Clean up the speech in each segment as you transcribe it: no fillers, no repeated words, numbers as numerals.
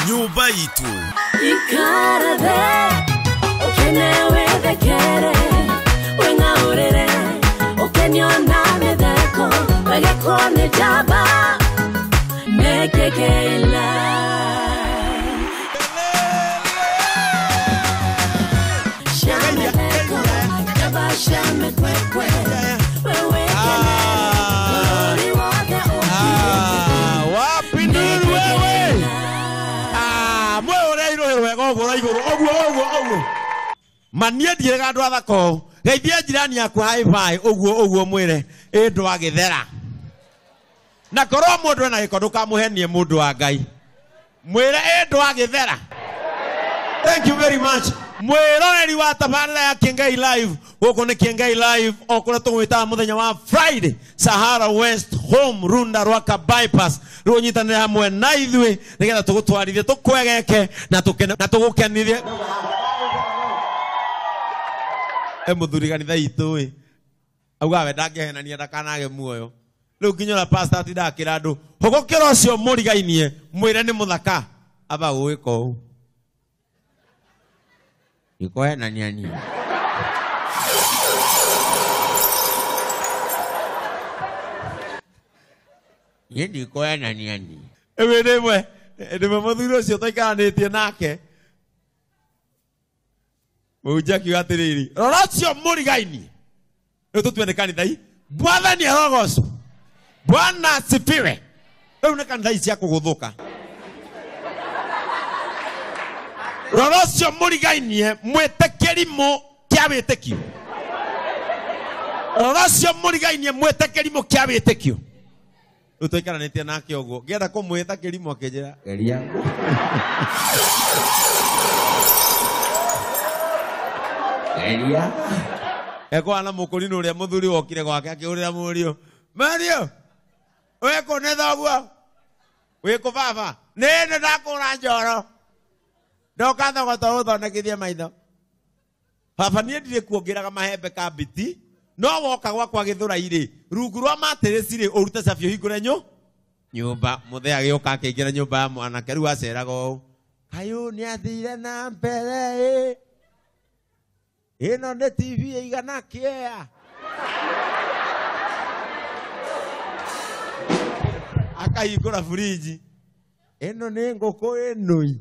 Nyũmba itũ. Ikarathe, ũkene wĩthekere, wĩng'aũrĩre, ũkenio na mĩtheko, wegekwo nĩ njamba, nĩkĩkĩila. Cia mĩtheko, njamba cia mĩkwekwe, we wĩkenere, bũrũri wothe ũkirĩte. Wapi nduru wewe? Mwe ũrĩa irũhĩ wega ũguo ũraigũrũ ũguo ũguo ũguo. Ma niĩ ndirĩga andũ athaka ũũ. Geithia jirani yaku high five ũguo ũguo mwĩre ĩ ndwagĩthera. Na korwo mũndũ ena gĩko ndũkamũhenie mũndũ wa Ngai. Mwĩre ĩ ndwagĩthera. Thank you very much. Mwĩroreri wa tabarĩra ya Kiengei Live. Gũkũ nĩ Kiengei Live o kũrĩa tũgwĩtaga mũthenya wa Friday, Sahara West Home Runda Rwaka Bypass. Rĩu ũnyitanĩre hamwe na ithuĩ nĩgetha tũgũtwarithie, tũkwegeke na tũkene na tũgũkenithie. Mũthuri kanitha itũ ĩ augaga we ndangĩhenania ndakanage muoyo. Rĩu nginya ũrĩa pastor atindaga akĩra andũ hũgũkĩra ũcio mũrigainie mwĩre nĩ mũthaka aba gũgĩka ũũ. Ndikũhenania niĩ. Niĩ ndikũhenania niĩ. Ĩwe rĩmwe rĩmwe mũthuri ũcio twaikaranĩtie nake mũhunjia akiuga atĩrĩrĩ, rora ũcio mũrigainie. Rĩu tũtue nĩ kanitha i Mwathani arogocwo. Bwana asifiwe. Rĩu nĩ kanitha i cia kũgũthũka. Rora ũcio mũrigainie mwĩte kĩrimũ kĩa wĩtĩkio. Rora ũcio mũrigainie mwĩte kĩrimũ kĩa wĩtĩkio. Rĩu twaikaranĩtie nake ũguo ngĩenda kũmwĩta kĩrimũ akĩnjĩra geria. Geria. Ekwana mũkũrinũ ũrĩa mũthuri wokire gwake akĩhũrĩra mũriũ. Mũriũ, wĩ kũ nĩ thoguo? Wĩ kũ baba? Nĩ nĩ ndakũra njoro. Ndoka thoko to ũthondekithie maitho. Baba niĩ ndirĩ kuo ngĩraga mahembe ka mbiti, no woka gwakwa gĩthũrai rĩ, rungu rwa matĩrĩci rĩ, ũrute cabi ũhingũre nyũmba. Mũthee agĩũka akĩingĩra nyũmba ya mwanake, rĩu aceraga ũũ. Kayũ nĩathire na mbere ĩ. Ĩno nĩ TV ĩigana kĩea. Akahingũra buriji. Ĩno nĩ ngũkũ ĩnũi.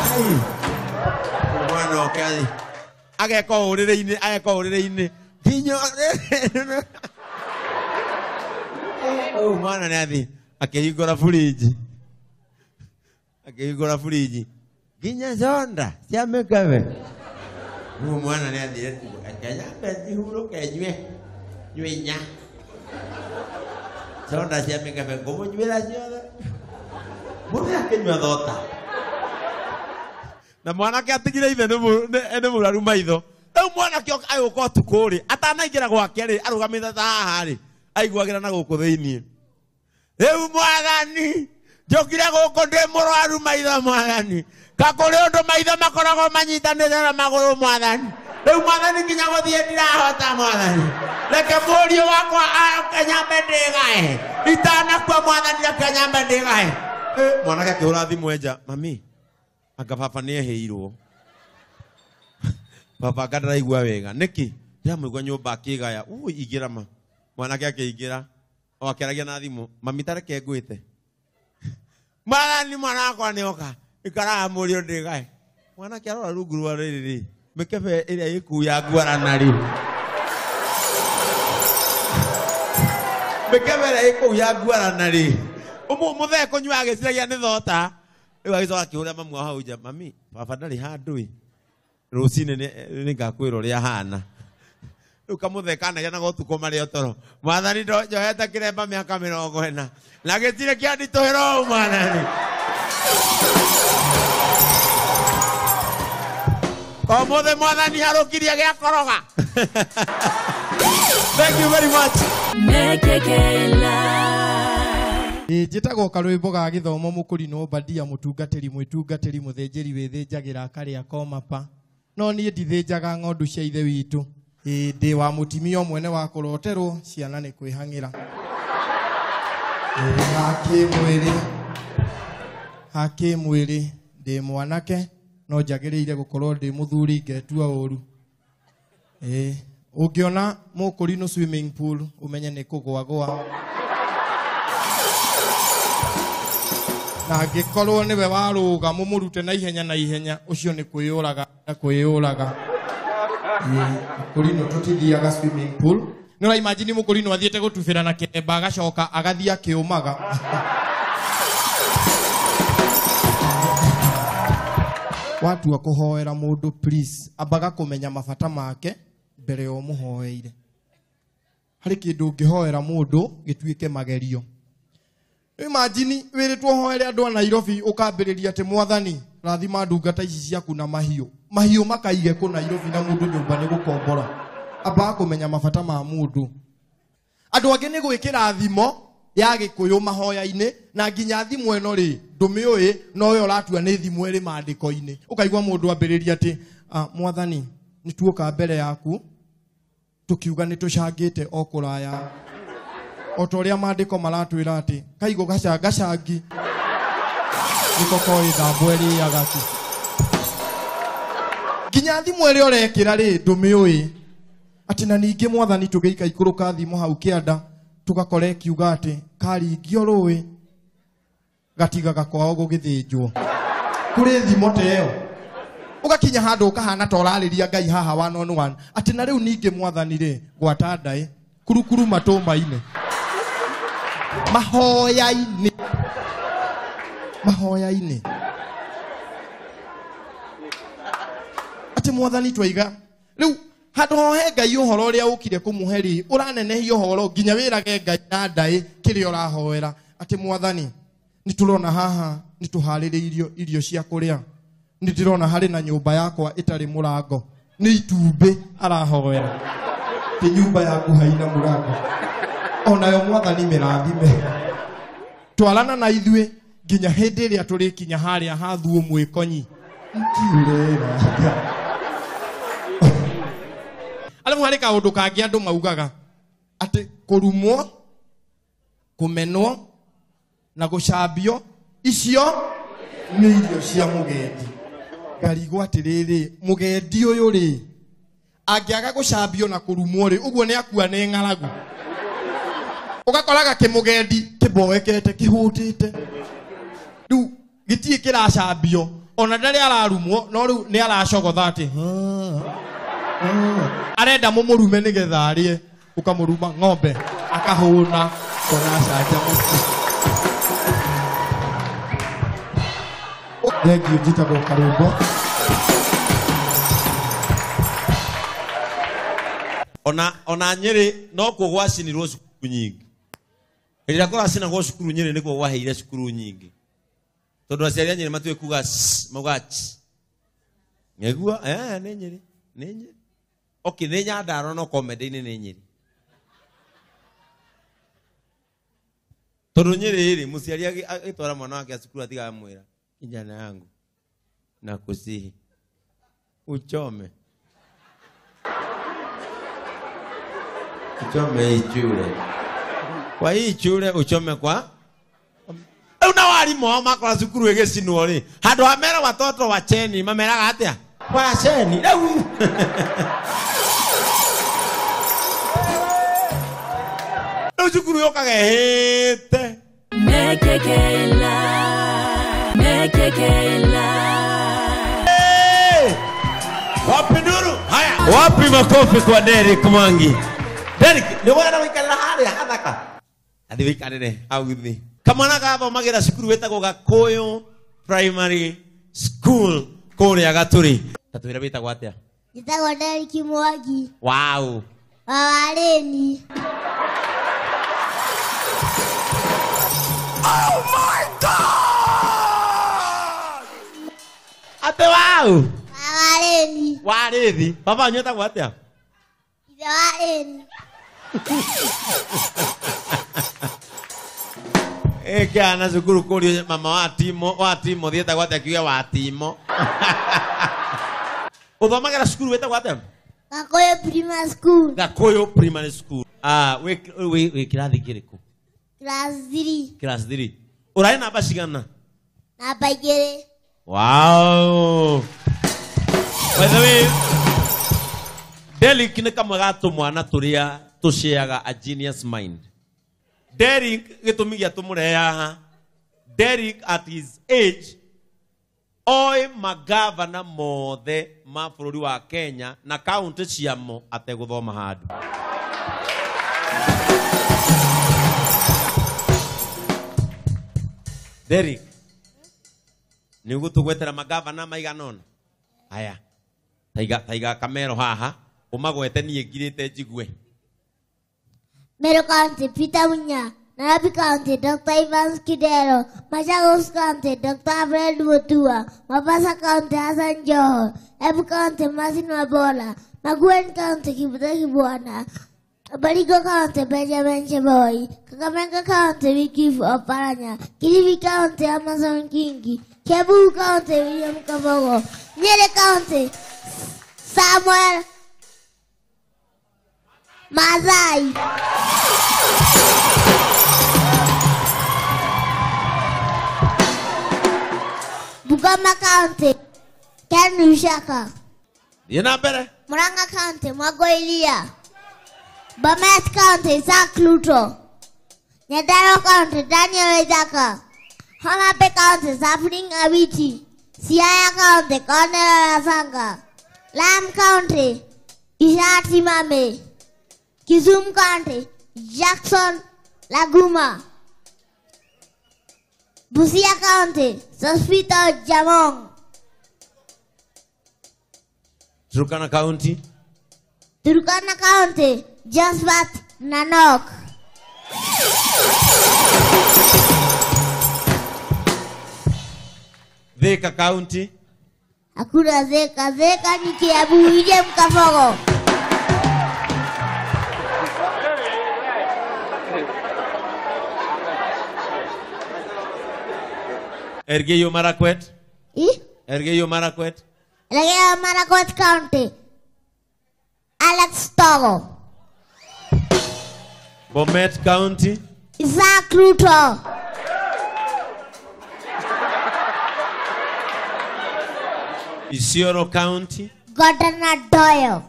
Ai. Mwana oke athi. Ageka ũrĩrĩ-inĩ, ageka ũrĩrĩ-inĩ. Nginya ũũ mwana nĩ athi akĩhingũra buriji. Akĩhingũra buriji. Nginya sonda cia mĩkebe. Rĩu mwana nĩ athire akanyambe njihurũke nyue. Nyue inya. Sonda cia mĩkebe ngũmũnyuĩra ciothe. Mũthee akĩnyua thota. Na mwanake atigire ithe nĩ mũraru maitho. Rĩu mwanake agĩũka ũtukũ rĩ, atanaingĩra gwake rĩ, arũgamĩte ta haha rĩ, aiguagĩra na gũkũ thĩiniĩ. Rĩu mwathani, njũkire gũkũ ndĩ mũrwaru maitho mwathani. Ka kũrĩ ũndũ maitho makoragwo manyitanĩte na magũrũ mwathani. Rĩu mwathani nginya gũthiĩ ndirahota mwathani. Reke mũriũ wakwa oke nyambe ndĩgae. Itanakua mwathani reke nyambe ndĩgae. Mwanake akĩhũra thimũ enja, mami, anga baba nĩehĩirwo. Baba anga ndaraigua wega. Nĩkĩ? Ndĩramũigua nyũmba akĩgaya. Ui, ingĩra ma. Mwanake akĩingĩra. O akĩaragia na thimũ. Mami ta reke ngwĩte. Mwathani mwana wakwa nĩoka. Ikaraga mũriũ ndĩgae. Mwanake arora rungu rwa rĩrĩ rĩ. Mĩkebe ĩrĩa ĩkuu ya ngwarana rĩ. Mĩkebe ĩrĩa ĩkũu ya ngwarana rĩ. Mũthee kũnyua agĩciragia nĩ thota. Rĩu agĩcoka akĩhũrĩra mamu wa hau nja, mami, baba ndarĩ handũ ĩ. Rũcinĩ nĩngakwĩra ũrĩa ahana. Rĩu kamũthee kanagĩa ũtukũ marĩ o toro. Mwathani njohete kĩremba mĩaka 40. Na gĩtirĩ kĩanditũhĩra ũũ mwathani. Ũmũthĩ mwathani harũkirie gĩa koroga. Thank you very much. Njĩtagwo karwĩmbo ga gĩthomo mũkũrinũ Obadia mũtungatĩri mwĩtungatĩri mũthĩnjĩri wĩthĩnjagĩra akarĩa komapa. No niĩ ndithĩnjaga ng'ondu cia ithe witũ. Ndĩ wa mũtimia ũmwe wa kũroterwo ciana nĩ kwĩhang'ĩra. Haki mwĩrĩ ndĩ mwanake no njagĩrĩire gũkorwo ndĩ mũthuri ngetua ũru. Ũngĩona mũkũrinũ swimming pool ũmenye nĩ kũgwagwa. Na angĩkorwo nĩwe warũga mũmũrute na ihenya na ihenya ũcio nĩ kwĩyũraga na kwĩyũraga. Mũkũrinũ tũtithiaga swimming pool. Nĩ ũra imagine mũkũrinũ athiĩte gũtubĩra na kĩremba agacoka agathiĩ akĩũmaga. Watua kũhoera mũndũ please ambaga kũmenya mabata make mbere ya ũmũhoeire. Harĩ kĩndũ ũngĩhoera mũndũ gĩtuĩke magerio. Imagine wĩrĩtwo ũhoere andũ a Nairobi ũkambĩrĩria atĩ mwathani rathima ndungata ici ciaku na mahiũ. Mahiũ makaige kũ Nairobi na mũndũ nyũmba nĩ gũkombora. Ambaga kũmenya mabata ma mũndũ. Andũ angĩ nĩ gwĩkĩra thimo ya Gĩkũyũ mahoya-inĩ na nginya thimo ĩno rĩ ndũmĩũĩ no we ũratua nĩ thimo ĩrĩ maandĩko-inĩ. Ũkaigua mũndũ ambĩrĩria atĩ mwathani nĩ tuoka mbere yaku tũkiuga nĩ tũcangĩte o kũraya o ta ũrĩa maandĩko maratwĩra atĩ kaigũ gacangacangi nĩko koĩ thambo ĩrĩaga ki. Nginya thimo ĩrĩa ũrekĩra rĩ ndũmĩũĩ atĩ na ningĩ mwathani tũgĩika ikũrũka thimo hau kĩanda tũgakora ĩkiuga atĩ karingio rũĩ gatigaga kwao gũgĩthĩnjwo. Kũrĩ thimo ta ĩyo ũgakinya handũ ũkahana ta ũrarĩria Ngai haha one on one atĩ na rĩu ningĩ mwathani rĩ gwata ndaĩ kurukuru matũma-inĩ mahoya-inĩ mahoya-inĩ atĩ mwathani twaiga rĩu handũ hohe Ngai ũhoro ũrĩa ũkire kũmũhe rĩ ũranenehia ũhoro nginya wĩrage Ngai na ndaĩ kĩrĩa ũrahoera atĩ mwathani nĩ tũrona haha nĩ tũharĩrĩirio irio cia kũrĩa nĩ ndĩrona harĩ na nyũmba yakwa ĩtarĩ mũrango nĩ itumbĩ arahoera ti nyũmba yaku haina mũrango onayo mwathani mĩrathime. Twarana na ithuĩ nginya hĩndĩ ĩrĩa tũrĩkinya harĩa hathuo mwĩkonyi nkiurera. Alafu harĩ kaũndũ kangĩ andũ maugaga atĩ kũrumwo kũmenwo na gũcambio icio nĩ irio cia mũgendi. Ngarigwo atĩrĩrĩ mũgendi ũyũ rĩ angĩaga gũcambio na kũrumwo rĩ ũguo nĩ akua nĩ ng'aragu. Ũgakoraga kĩmũgendi kĩboekete kĩhũtĩte rĩu gĩtirĩ kĩracambio ona ndarĩ ararumwo no rĩu nĩ aracogotha atĩ arenda mũmũrume nĩgetha arĩe ũkamũruma ng'ombe akahũna kona acanjamũke. Thengiũ njĩtagwo Karũmbo. Ona Nyĩrĩ no kuo gwacinirwo cukuru nyingĩ. Hĩndĩ ĩrĩa kũracinagwo cukuru Nyĩrĩ nĩkuo gwaheire cukuru nyingĩ tondũ aciari a Nyĩrĩ matiũĩ kuga c maugaga ch. Nĩguo nĩ Nyĩrĩ nĩ Nyĩrĩ. Okay, nĩ Nyandarua no komende-inĩ nĩ Nyĩrĩ. Tondũ Nyĩrĩ rĩ mũciari agĩtwara mwana wake cukuru atigaga mwĩra kijana yangu nakusihi uchome uchome hii chule kwa hii chule uchome kwa rĩu na warimũ ao makora cukuru ĩgĩcinwo rĩ handũ ha mera watoto wacheni mameraga atĩa wacheni rĩu. Rĩu cukuru yũkaga ĩhĩte. Wapi nduru? Haya, wapi makofi kwa Derrick Mwangi. Derrick, nĩ wona gũikarĩra harĩa hathaka. Athi wĩikarĩre hau thĩ. Kamwana gathomagĩra cukuru wĩtagwo Gakũyũ Primary School kũrĩa Gatũrĩ. Ta twĩre wĩtagwo atĩa? Njĩtagwo Derrick Mwangi. Wow. Wa Warĩni. Oh my God! Ate wau? Warĩni. Warĩthi. Baba wanyu etagwo atĩa? Ithe Warĩni. Kĩana cukuru kũrio mama wa Timo, wa Timo thiĩtagwo atĩa kiuge wa Timo. Ũthomagĩra cukuru wĩtagwo atĩa? Gakũyũ Primary School. Gakũyũ Primary School. Wĩ kĩrathi kĩrĩkũ? Class 3. Class 3. Ũrarĩ namba cigana? Namba 2. Wow. By the way, Derrick nĩ kamwe ga tũmwana tũrĩa tũshareaga a genius mind. Derrick gĩtũmi gĩa tũmũrehe haha. Derrick at his age oĩ magavana mothe ma bũrũri wa Kenya na kaunti ciamo ategũthoma handũ. Derrick, nĩ ũgũtũgwetera magavana maigana ũna? Aya, taiga kamero haha ũmagwete niĩ ngirĩte njigue. Meru County, Peter Munya. Nairobi County, Dr. Evans Kidero. Machakos County, Dr. Alfred Mutua. Mombasa County, Hassan Joho. Embu County, Martin Wambola. Makueni County, Kivutha Kibwana. Baringo County, Benjamin Cheboi. Kakamega County, Wycliffe Oparanya. Kilifi County, Amason Kingi. Kiambu County, William Kabogo. Nyeri County, Samuel Mazai. Bungoma County, Ken Lusaka. Thiĩ na mbere. Murang'a County, Mwago Iria. Bomet County, Isaac Ruto. Nyandarua County, Daniel Isaka. Homa Bay County, Sapling Awiti. Siaya County, Cornel Rasanga. Lam County, Ishati Mame. Kisumu County, Jackson Laguma. Busia County, Sospito Jamong. Turkana County. Turkana County, Josphat Nanok. Thika County. Hakuna Thika, Thika ni Kiambu, William Kabogo. Elgeyo Marakwet. Eh? Elgeyo Marakwet. Elgeyo Marakwet County. Alex Togo. Bomet County. Isaac Ruto. Isiolo County. Gordon Doyle.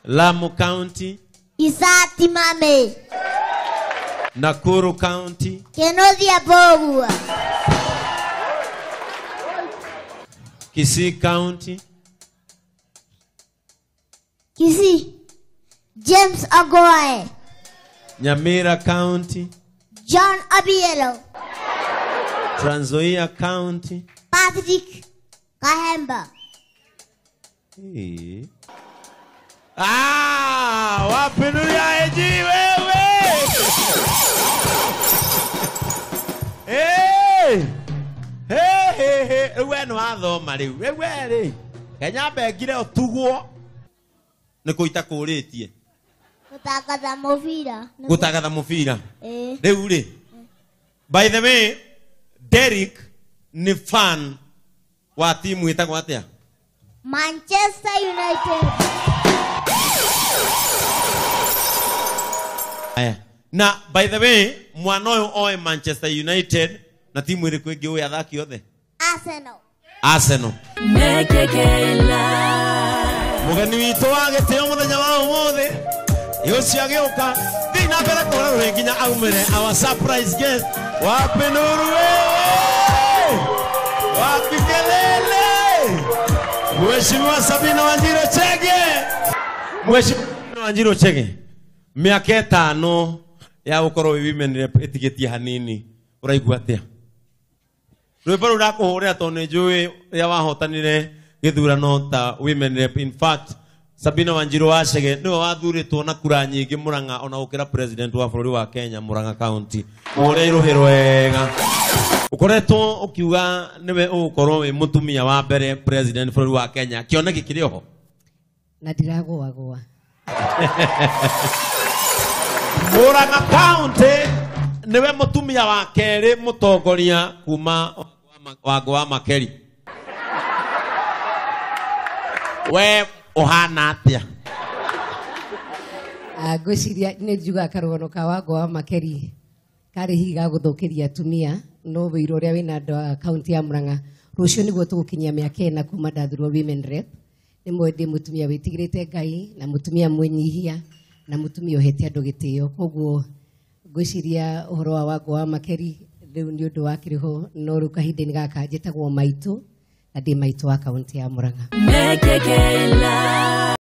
Lamu County. Isaac Timame. Nakuru County. Kenothia Mbugua. Kisii County. Kisii. James Ogoe. Nyamira County. John Obielo. Trans Nzoia County. Patrick Kahemba. Hey. Ah, wapi nuru ya AG wewe? Hey! Hey, hey, hey. Rĩu we nĩwathoma rĩu. Rĩu we rĩ. Kenya mbengire ũtugwo. Nĩ kũ itakũrĩtie? Gũtangatha mũbira. Gũtangatha mũbira. Eh. Rĩu rĩ. By the way, Derrick nĩ fan wa timu ĩtagwo atĩa? Manchester United. Aya. Na by the way, mwana ũyũ oĩ Manchester United na timu ĩrĩkũ ĩngĩ ũĩ athaki othe? Arsenal. Arsenal. Mũgeni witũ wa gĩtĩo mũthenya wa ũmũthĩ ũcio agĩũka thiĩ na mbere kũhũra rũhĩ nginya aumĩre our surprise guest. Wapi nuru wewe? Wapi kelele? Mheshimiwa Sabina Wanjiru Chege. Mheshimiwa Wanjiru Chege, mĩaka ĩtano ya gũkorwo wĩ women rep ĩtigĩtie hanini, ũraigua atĩa? Rwĩmbo rũu ndakũhũrĩra tondũ nĩ njũĩ rĩrĩa wahotanire gĩthurano ta women rep. In fact, Sabina Wanjiru wa Chege nĩwe wathurĩtwo na kura nyingĩ Murang'a ona gũkĩra president wa bũrũri wa Kenya Murang'a County. Ũrĩa rũhĩ rwega. Ũkoretwo ũkiuga nĩwe ũgũkorwo wĩ mũtumia wa mbere president bũrũri wa Kenya. Kĩoneki kĩrĩ oho? Na ndiragũagũa. Murang'a County niwe mutumia wa kerĩ mũtongoria kuma Wangũ wa Makeri. We ũhana atĩa? Ngwĩciria nĩ njugaga karũgano ka Wangũ wa Makeri karĩ hihi ga gũthũkĩria atumia no wĩira ũrĩa wĩna andũ a kaunti ya Murang'a. Rũciũ nĩguo tũgũkinyia mĩaka 4 kuma ndathurwo women rep. Nĩ mwe ndĩ mũtumia wĩtigĩrĩte Ngai na mũtumia mwĩnyihia na mũtumia ũhete andũ gĩtĩo. Koguo ngwĩciria ũhoro wa Wangũ wa Makeri rĩu nĩ ũndũ wakĩrĩ ho, no rĩu kahinda-inĩ gaka njĩtagwo maitũ na ndĩ maitũ wa kaunti ya Murang'a. Mekekela.